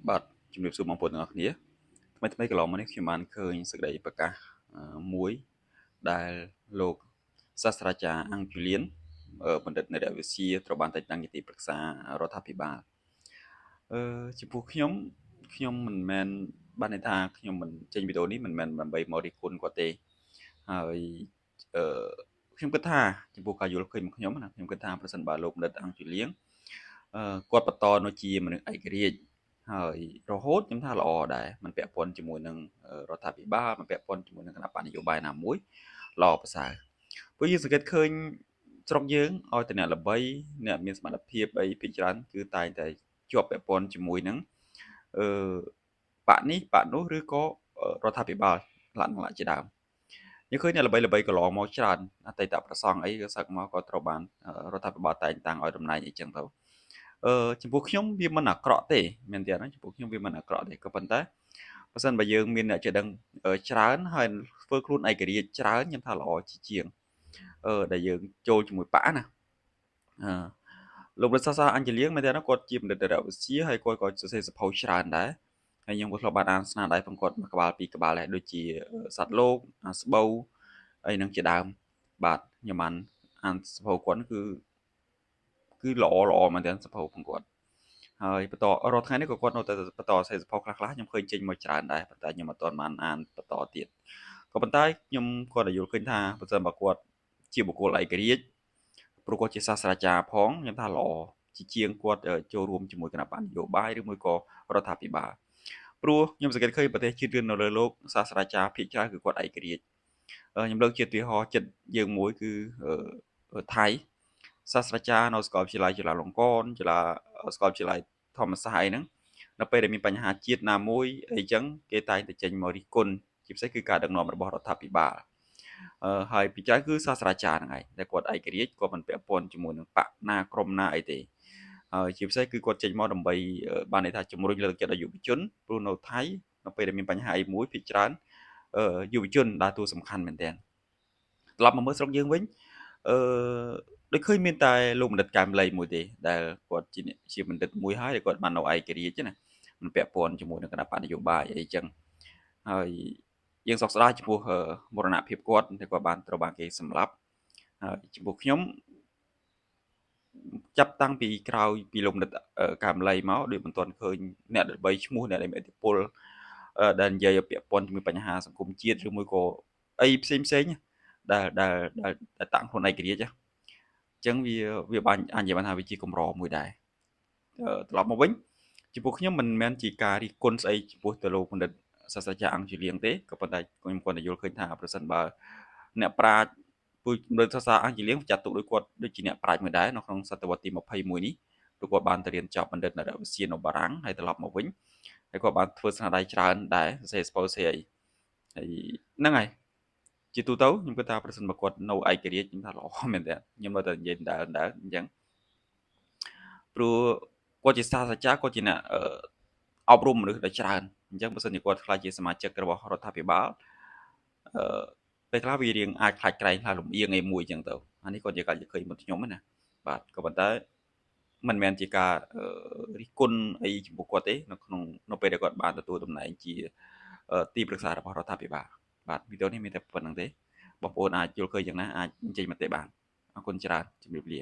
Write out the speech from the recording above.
បាទជំរាបសួរបងប្អូនទាំងអស់គ្នាថ្មីថ្មីកន្លងមកនេះខ្ញុំបានឃើញសេចក្តីប្រកាសមួយដែលលោកសាស្ត្រាចារ្យអង្គជូលៀនបណ្ឌិតនរវិទ្យាត្រូវបានតែងតាំងជាទីប្រឹក្សារដ្ឋាភិបាលអឺចំពោះខ្ញុំខ្ញុំមិនមែនបានន័យថាខ្ញុំមិនចេញវីដេអូនេះមិនមែនដើម្បីមករិះគន់គាត់ទេហើយអឺខ្ញុំគិតថាចំពោះការយល់ឃើញរបស់ខ្ញុំណាខ្ញុំគិតថាប្រសិនបើលោកបណ្ឌិតអង្គជូលៀងគាត់បន្តនៅជាមនុស្សឯករាជ្យហើយរហូតខ្ញុំថាល្អដែរមិនពាក់ព័ន្ធជាមួយនឹងរដ្ឋាភិបាលមិនពាក់ព័ន្ធជាមួយនឹងគណបក្សនយោបាយណាមួយល្អប្រសើរព្រោះយើងសង្កេតឃើញស្រុកយើងឲ្យតែអ្នកល្បីអ្នកមានសមត្ថភាពអីភាគច្រើនគឺតែងតែជាប់ពាក់ព័ន្ធជាមួយនឹងអឺបកនេះបកនោះឬក៏រដ្ឋាភិបាលលក្ខណៈជាដើមយើងឃើញអ្នកល្បីល្បីកន្លងមកច្រើនអតីតប្រសង់អីក៏សឹកមកក៏ត្រូវបានរដ្ឋាភិបាលតែងតាំងឲ្យតំណែងអីចឹងទៅអឺចំពោះខ្ញុំវាមិនអាក្រក់ទេមែនទេណាចំពោះខ្ញុំវាមិនអាក្រក់ទេក៏ប៉ុន្តែបើសិនបើយើងមានអ្នកចេះដឹងច្រើនហើយធ្វើខ្លួនឯករាជ្យច្រើនខ្ញុំថាល្អជាជាងអឺដែលយើងចូលជាមួយបកណាអឺលោករដ្ឋសាស្ត្រអញ្ជលៀងមែនទេណាគាត់ជាបណ្ឌិតវិទ្យាហើយគាត់ក៏សរសេរសភៅច្រើនដែរហើយខ្ញុំក៏ធ្លាប់បានអានស្នាដៃផងគាត់មួយក្បាលពីរក្បាលដែរដូចជាសត្វលោកស្បូវអីហ្នឹងជាដើមបាទខ្ញុំបានអានសភៅគាត់គឺគឺល្អល្អមែនទែនសភៅផងគាត់ហើយបន្តរាល់ថ្ងៃនេះក៏គាត់នៅតែបន្តសរសេរសភៅខ្លះៗខ្ញុំឃើញចេញមកច្រើនដែរប៉ុន្តែខ្ញុំអត់ទាន់បានអានបន្តទៀតក៏ប៉ុន្តែខ្ញុំគាត់តែយល់ឃើញថាបើសិនបើគាត់ជាបុគ្គលឯករាជ្យព្រោះគាត់ជាសាស្ត្រាចារ្យផងខ្ញុំថាល្អជាជាងគាត់ចូលរួមជាមួយគណបក្សនយោបាយឬមួយក៏រដ្ឋាភិបាលព្រោះខ្ញុំសង្កេតឃើញប្រទេសជាតិឿននៅលើលោកសាស្ត្រាចារ្យភាគច្រើនគឺគាត់ឯករាជ្យខ្ញុំលើកជាឧទាហរណ៍ចិត្តយើងមួយគឺថៃសាស្ត្រាចារ្យនៅសាកលវិទ្យាល័យจุฬាលង្កនจุฬាសាកលវិទ្យាល័យធម្មសាស្ត្រអីហ្នឹងនៅពេលដែលមានបញ្ហាជាតិណាមួយអីចឹងគេតែងតែចេញមករិះគន់ជាពិសេសគឺការដឹកនាំរបស់រដ្ឋាភិបាលអឺហើយពីច្រើនគឺសាស្ត្រាចារ្យហ្នឹងឯងតែគាត់ឯករាជ្យគាត់មិនពាក់ព័ន្ធជាមួយនឹងបកណាក្រុមណាអីទេហើយជាពិសេសគឺគាត់ចេញមកដើម្បីបានន័យថាជំរុញលើកទឹកចិត្តដល់យុវជនព្រោះនៅថៃនៅពេលដែលមានបញ្ហាអីមួយភាគច្រើនយុវជនដើរតួសំខាន់មែនទែនត្រឡប់មកមើលស្រុកយើងវិញអឺដូចឃើញមានតែលោកបណ្ឌិតកែមលីមួយទេដែលគាត់ជាជាបណ្ឌិតមួយហើយដែលគាត់បាននៅឯករាជ្យណាមិនពាក់ព័ន្ធជាមួយនឹងគណបក្សនយោបាយអីចឹងហើយយើងសោកស្ដាយចំពោះមរណភាពគាត់ដែលគាត់បានត្រូវបានគេសម្លាប់ហើយចំពោះខ្ញុំចាប់តាំងពីក្រោយពីលោកបណ្ឌិតកែមលីមកដូចមិនទាន់ឃើញអ្នកល្បីឈ្មោះអ្នកដែលមានឥទ្ធិពលដែលនិយាយឲ្យពាក់ព័ន្ធជាមួយបញ្ហាសង្គមជាតិឬមួយក៏អីផ្សេងផ្សេងដែលដែលដែលតាំងខ្លួនឯករាជ្យអញ្ចឹងវាវាបានអាចនិយាយបានថាវាជាកម្រមួយដែរត្រឡប់មកវិញចំពោះខ្ញុំមិនមែនជាការរិះគន់ស្អីចំពោះទៅលោកបណ្ឌិតសាស្ត្រាចារ្យអង្គជលៀងទេក៏ប៉ុន្តែខ្ញុំគាត់តែយល់ឃើញថាប្រសិនបើអ្នកប្រាជ្ញពូបណ្ឌិតសាស្ត្រាអង្គជលៀងចាត់ទុកដោយគាត់ដូចជាអ្នកប្រាជ្ញមួយដែរនៅក្នុងសតវត្សទី21នេះព្រោះគាត់បានទៅរៀនចប់បណ្ឌិតនរវិទ្យានៅបារាំងហើយត្រឡប់មកវិញហើយគាត់បានធ្វើស្នាដៃច្រើនដែរសរសេរសភៅសេអីហើយហ្នឹងហើយជាទូទៅខ្ញុំគិតថាប្រសិនបើគាត់នៅឯករាជ្យខ្ញុំថាល្អមែនតើខ្ញុំនៅតែនិយាយដដែលដដែលអញ្ចឹងព្រោះគាត់ជាសាស្ត្រាចារ្យគាត់ជាអ្នកអប់រំមនុស្សដ៏ច្រើនអញ្ចឹងបើសិនជាគាត់ខ្លាចជាសមាជិករបស់រដ្ឋាភិបាលអឺពេលខ្លះវារៀងអាចខ្លាចក្រែងខ្លាចលំអៀងអីមួយអញ្ចឹងទៅអានេះគាត់ជាការឃើញមុនខ្ញុំណាបាទក៏ប៉ុន្តែមិនមែនជាការរិះគន់អីចំពោះគាត់ទេនៅក្នុងនៅពេលដែលគាត់បានទទួលតំណែងជាទីប្រឹក្សារបស់រដ្ឋាភិបាលបាទវីដេអូនេះមានតែប៉ុណ្្នឹងទេបងប្អូនអាចយល់ឃើញយ៉ាងណាអាចបញ្ចេញមតិបានអរគុណច្រើនជម្រាបលា